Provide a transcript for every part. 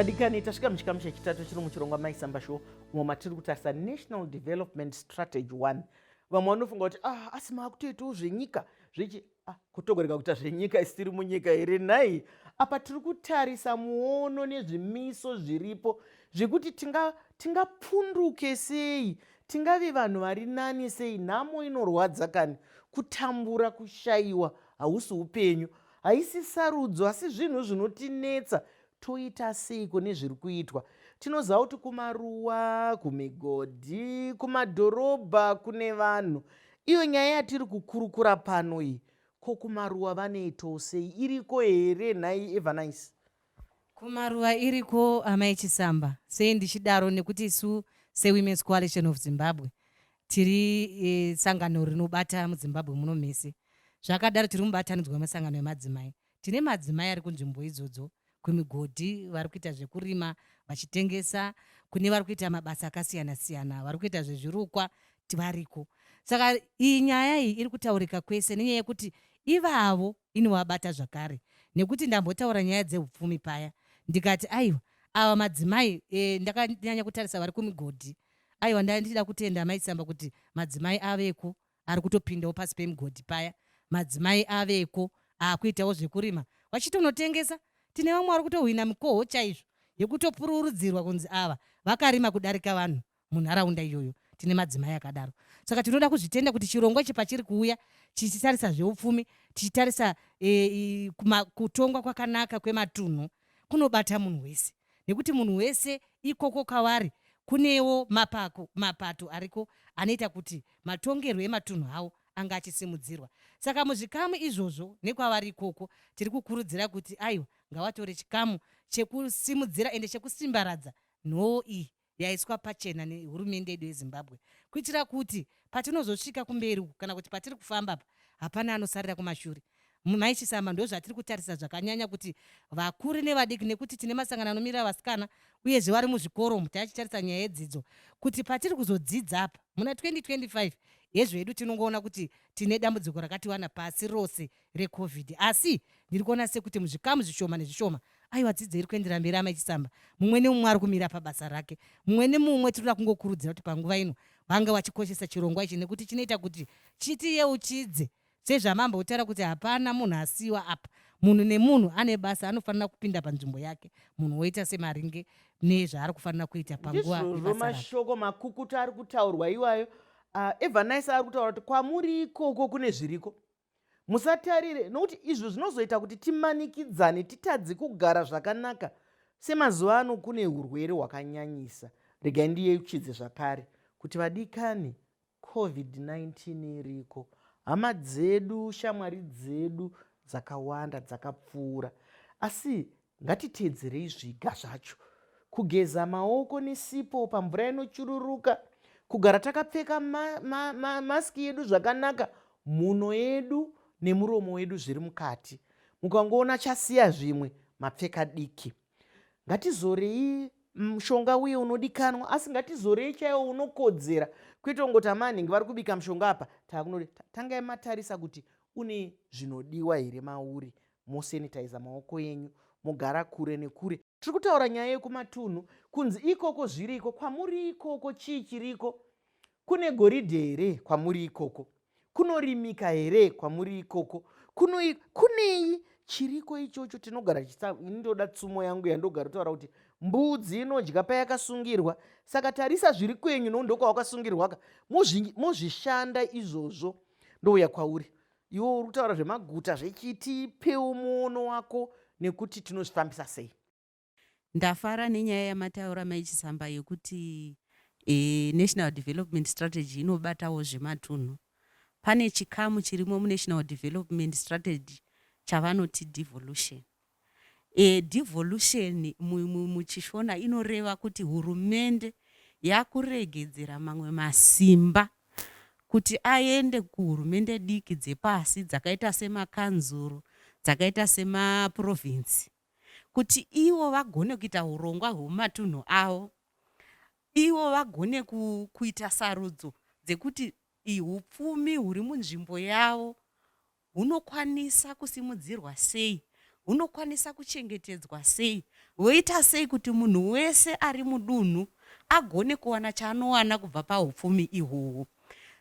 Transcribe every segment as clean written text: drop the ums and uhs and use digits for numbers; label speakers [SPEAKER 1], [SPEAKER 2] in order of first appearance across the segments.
[SPEAKER 1] Vadikani, tasvika muchikamu chechitatu chiri muchirongwa Maisamba Show, umo matiri kutarisa National Development Strategy 1. Vamwe vanofunga kuti, ah, asi maakutoitawo zvenyika zvechi, ah, kutogorega kuita zvenyika isiri munyika here nhai? Apa tiri kutarisa muono nezvimiso zviripo zvekuti tingapunduke sei, tingave vanhu vari nani sei. Nhamo inorwadza kani, kutambura, kushayiwa hausi upenyu, haisi sarudzo, asi zvinhu zvinotinetsa. Toita seiko nezviri kuitwa? Tinoziva kuti kumaruwa, kumigodhi, kumadhorobha kune vanhu. Iyo nyaya yatiri kukurukura pano iyi, ko kumaruwa vanoitawo sei? Iriko here nhai, Evanice?
[SPEAKER 2] Kumaruva iriko, Amai Chisamba. Sei ndichidaro? Nekuti isu seWomen's Coalition of Zimbabwe tiri sangano rinobata muZimbabwe muno mese. Zvakadaro, tiri mubatanidzwa wemasangano emadzimai. Tine madzimai ari kunzvimbo idzodzo, kumigodhi, vari kuita zvekurima vachitengesa, kune vari kuita mabasa akasiyana siyana, vari kuita zvezvirukwa, variko. Saka iyi nyaya iyi iri kutaurika kwese nenyaya yekuti ivavo inovabata zvakare, nekuti ndambotaura nyaya dzeupfumi paya, ndikati aiwa, ava madzimai ndakanyanya kutarisa vari kumigodhi. Aiwa, ndida kutenda Maisamba kuti madzimai aveko ari kutopindawo pasi pemigodhi paya, madzimai aveko akuitawo zvekurima vachitonotengesa. Tine vamwe vari kutohwina mikoho chaizvo yekutopururudzirwa kunzi ava vakarima kudarika vanhu munharaunda iyoyo. Tine madzimai akadaro. Saka tinoda kuzvitenda kuti chirongwa ichi pachiri kuuya chichitarisa zveupfumi, tichitarisa kutongwa kwakanaka kwematunhu, kunobata munhu wese, nekuti munhu wese ikoko kavari kunewo mapako, mapato ariko anoita kuti matongerwo ematunhu avo anga achisimudzirwa. Saka muzvikamu izvozvo nekwavari ikoko, tiri kukurudzira kuti aiwa, ngavatore chikamu chekusimudzira ende chekusimbaradza nhoo iyi yaiswa pachena nehurumende yedu yeZimbabwe, kuitira kuti patinozosvika kumberi uku, kana kuti patiri kufamba apa, hapana anosarira kumashure. Mai Chisamba, ndo zvatiri kutarisa zvakanyanya, kuti vakuru nevadiki, nekuti tine masangano anomirira vasikana uyezve vari muzvikoro umu. Tachitarisa nyaya yedzidzo, kuti patiri kuzodzidza apa muna 2025 hezvedu, tinongoona kuti tine dambudziko rakatiwana pasi rose reCovid, asi ndiri kuona sekuti muzvikamu zvishoma nezvishoma, aiwa, dzidzo iri kuendera mberi. Amai Chisamba, mumwe nemumwe ari kumira pabasa rake, mumwe nemumwe. Tinoda kungokurudzira kuti panguva ino vange vachikoshesa chirongwa ichi, nekuti chinoita kuti chitiyeuchidze sezvamambotaura kuti hapana munhu asiyiwa apa. Munhu nemunhu ane basa, anofanira kupinda panzvimbo yake, munhu woita semaringe nezvaari kufanira kuita panguva
[SPEAKER 1] Ndizvozvo.
[SPEAKER 2] yebasa rake.
[SPEAKER 1] Mashoko makukutu ari kutaurwa iwayo. Evanice ari kutaura kuti kwamuri ikoko kune zviriko, musatarire, nokuti izvo zvinozoita kuti timanikidzane, titadze kugara zvakanaka. Semazuva ano kune urwere hwakanyanyisa. Regai ndiyeuchidze zvakare kuti, vadikani, COVID-19 iriko. Hama dzedu, shamwari dzedu dzakawanda dzakapfuura, asi ngatiteedzerei zviga zvacho: kugeza maoko nesipo pamvura inochururuka, kugara takapfeka maski ma, ma, yedu zvakanaka, mhuno yedu nemuromo wedu zviri mukati. Mukangoona chasiya zvimwe, mapfeka diki. Ngatizorei mushonga uye unodikanwa, asi ngatizorei chaiwo unokodzera, kwete kungoti amanhingi vari kubika mushonga apa takunoti. Tangai matarisa kuti une zvinodiwa here mauri, mosanitiza maoko enyu, mogara kure nekure. Tiri kutaura nyaya yekumatunhu, kunzi ikoko zviriko. Kwamuri ikoko chii chiriko? Kune goridhe here kwamuri ikoko? Kunorimika here kwamuri ikoko? Kunei chiriko ichocho? Tinogara, ini ndoda tsumo yangu yandogara kutaura kuti mbudzi inodya payakasungirwa. Saka tarisa zviri kwenyu, nokuti ndokwawakasungirwaka, mozvishanda izvozvo. Ndouya kwauri iwe uri kutaura zvemaguta zvechiti, pewo muono wako nekuti tinozvifambisa sei.
[SPEAKER 3] Ndafara nenyaya yamataura, Maichisamba, yekuti National Development Strategy inobatawo zvematunhu. Pane chikamu chirimo muNational Development Strategy chavanoti devolution. Devolution muchiShona inoreva kuti hurumende yakuregedzera mamwe masimba kuti aende kuhurumende diki dzepasi, dzakaita semakanzuru, dzakaita semaprovinsi, kuti ivo vagone kuita urongwa hwemumatunhu avo, ivo vagone kuita sarudzo dzekuti upfumi huri munzvimbo yavo hunokwanisa kusimudzirwa sei. hunokwanisa kuchengetedzwa sei, voita sei kuti munhu wese ari mudunhu agone kuwana chaanowana kubva paupfumi ihwohwo.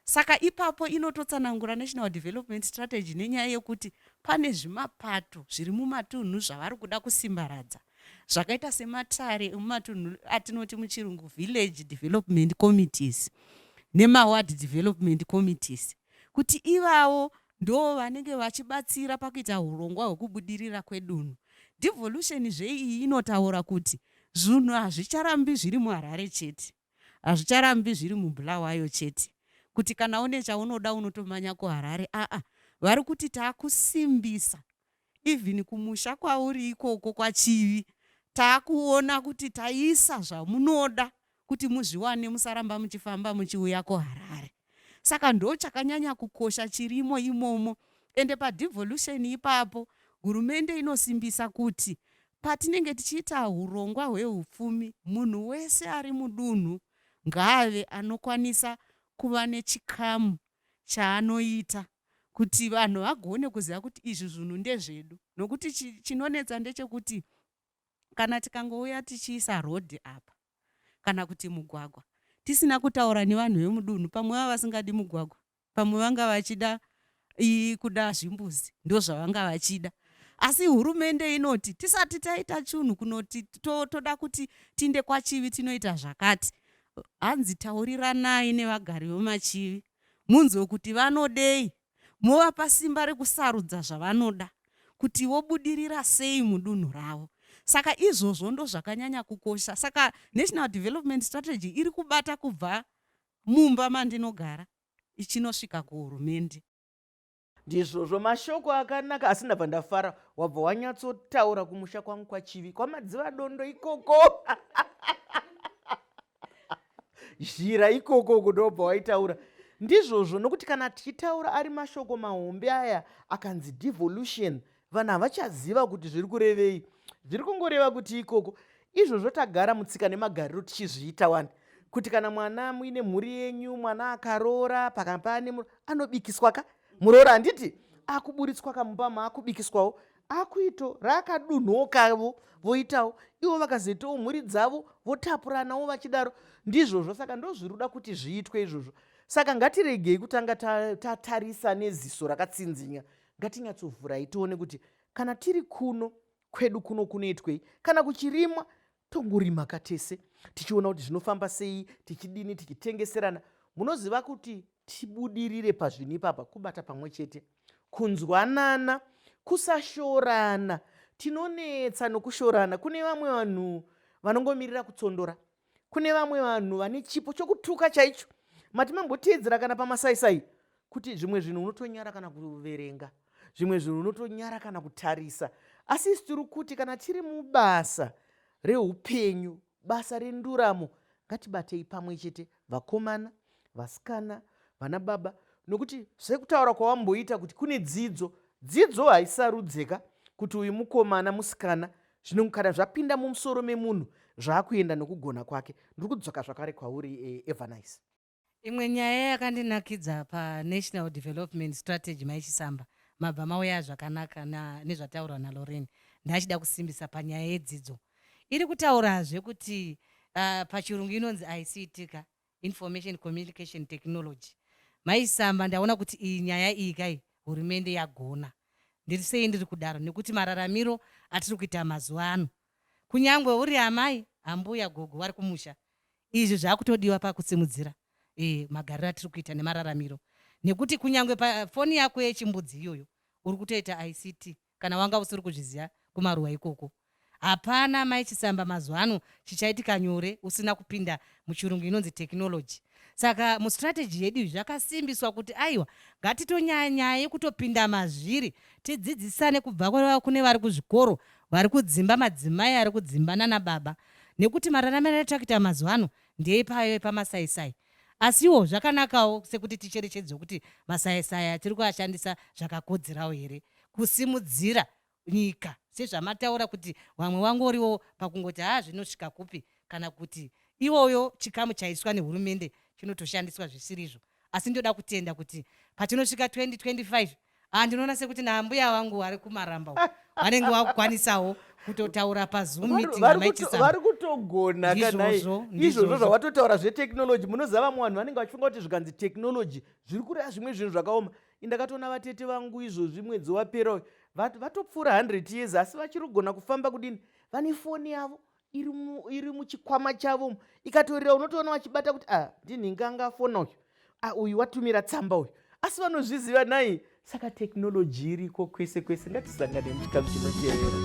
[SPEAKER 3] Saka ipapo inototsanangura National Development Strategy nenyaya yekuti pane zvimapato zviri mumatunhu zvavari kuda kusimbaradza zvakaita sematare emumatunhu atinoti muchirungu village development committees nemaward development committees kuti ivavo ndo vanenge vachibatsira pakuita hurongwa hwekubudirira kwedunhu. Devolution zveiyi inotaura kuti zvinhu hazvicharambi zviri muHarare chete. Hazvicharambi zviri muBulawayo chete kuti kana une chaunoda unotomanya kuHarare aa vari kuti takusimbisa even kumusha kwauri ikoko kwaChivi takuona kuti taisa zvamunoda kuti muzviwane musaramba muchifamba muchiuya kuHarare. Saka ndochakanyanya kukosha chirimo imomo ende padevolution ipapo hurumende inosimbisa kuti patinenge tichiita hurongwa hwehupfumi munhu wese ari mudunhu ngaave anokwanisa kuva nechikamu chaanoita kuti vanhu vagone kuziva kuti izvi zvinhu ndezvedu nokuti chinonetsa ndechekuti kana tikangouya tichiisa road apa kana kuti mugwagwa tisina kutaura nevanhu vemudunhu pamwe vava vasingadi mugwagwa pamwe vanga vachida kuda zvimbuzi ndozvavanga vachida asi hurumende inoti tisati taita chunhu kunoti toda kuti tiinde kwachivi tinoita zvakati hanzi tauriranai nevagari vemachivi munzwe kuti vanodei movapa simba rekusarudza zvavanoda kuti vobudirira sei mudunhu ravo saka izvozvo ndozvakanyanya kukosha saka national development strategy iri kubata kubva mumba mandinogara ichinosvika kuhurumende.
[SPEAKER 1] Ndizvozvo mashoko akanaka asi ndabva ndafara wabva wanyatsotaura kumusha kwangu kwaChivi kwaMadzivadondo ikoko zhira ikoko uko ndobva waitaura ndizvozvo nokuti kana tichitaura ari mashoko mahombe aya akanzi devolution vanhu havachaziva kuti zviri kurevei zviri kungoreva kuti ikoko izvozvo tagara mutsika nemagariro tichizviita wani kuti kana mwana muine mhuri yenyu mwana akaroora pakapane anobikiswa ka muroora handiti akuburitswa kamumba maakubikiswawo akuito raakadunhuwo kavo voitawo ivo vakazoitawo mhuri dzavo votapuranawo vachidaro ndizvozvo saka ndozviri kuda kuti zviitwe izvozvo saka ngatiregei kutanga tatarisa neziso rakatsinzinya ngatinyatsovhurai tione kuti kana tiri kuno kwedu kuno kunoitwei kana kuchirimwa tongorima katese tichiona kuti zvinofamba sei tichidini tichitengeserana munoziva kuti tibudirire pazvinhu ipapa kubata pamwe chete kunzwanana kusashorana tinonetsa nokushorana kune vamwe vanhu vanongomirira kutsondora kune vamwe vanhu vane chipo chokutuka chaicho mati mamboteedzera kana pamasaisai kuti zvimwe zvinhu unotonyara kana kuverenga zvimwe zvinhu unotonyara kana kutarisa asi isu tiri kuti kana tiri mubasa reupenyu basa renduramo ngatibatei pamwe chete vakomana vasikana vana baba nokuti sekutaura kwawamboita kuti kune dzidzo dzidzo haisarudzeka kuti uyu mukomana musikana zvino kana zvapinda mumusoro memunhu zvaakuenda nokugona kwake ndiri kudzoka zvakare kwauri eh, Evernice
[SPEAKER 2] Imwe nyaya yakandinakidza paNational Development Strategy Mai Chisamba mabva mauya zvakanaka nezvataurwa naLorraine ndachida kusimbisa panyaya yedzidzo iri kutaurazve kuti pachirungu inonzi ICT ka Information Communication Technology Mai Chisamba ndaona kuti iyi nyaya iyi kai hurumende yagona ndiri sei ndiri kudaro nekuti mararamiro atiri kuita mazuva ano kunyangwe uri amai ambuya gogo vari kumusha Izvi zvakutodiwa pakusimudzira e, magariro atiri kuita nemararamiro nekuti kunyange pafoni yako yechimbudzi iyoyo uri kutoita ICT kana wanga usiri kuzviziva kumaruwa ikoko. Hapana mai Chisamba mazuva ano chichaitika nyore usina kupinda muchirungu inonzi technology. Saka mustrategy yedu zvakasimbiswa kuti aiwa ngatitonyaya nyaya yekutopinda mazviri tidzidzisane kubva kune vari kuzvikoro vari kudzimba madzimai ari kudzimba nana baba nekuti mararamiro atiri kuita mazuva ano ndeepayo epamasaisai asiwo zvakanakawo sekuti ticherechedze kuti masaisai atiri kuashandisa zvakakodzerawo here kusimudzira nyika sezvamataura kuti vamwe vangoriwo pakungoti haa zvinosvika kupi kana kuti iwoyo chikamu chaiswa nehurumende chinotoshandiswa zvisirizvo asi ndoda kutenda kuti patinosvika 2025 Ah, ndinoona sekuti naambuya vangu vari kumaramba uko vanenge vakukwanisawo kutotaura paZoom meeting. Amai Chisamba,
[SPEAKER 1] vari kutogona kanai.
[SPEAKER 2] Ndizvozvo,
[SPEAKER 1] Izvozvo.
[SPEAKER 2] Ndizvozvo.
[SPEAKER 1] Zvawatotaura zvetechnology, munoziva vamwe vanhu vanenge vachifunga kuti zvikanzi technology zviri kureva zvimwe zvinhu zvakaoma. Indakatoona vatete vangu izvozvi mwedzi wapera uyu, vatopfuura 100 years, asi vachiri kugona kufamba. Kudini? Vane foni yavo iri muchikwama chavo, ikatorira unotoona vachibata kuti, "A, ndinhingi angafona uyu, a, uyu watumira tsamba uyu," asi vanozviziva nai. Saka technology iriko kwese kwese. Ngatisangane muchikamu chinotevera.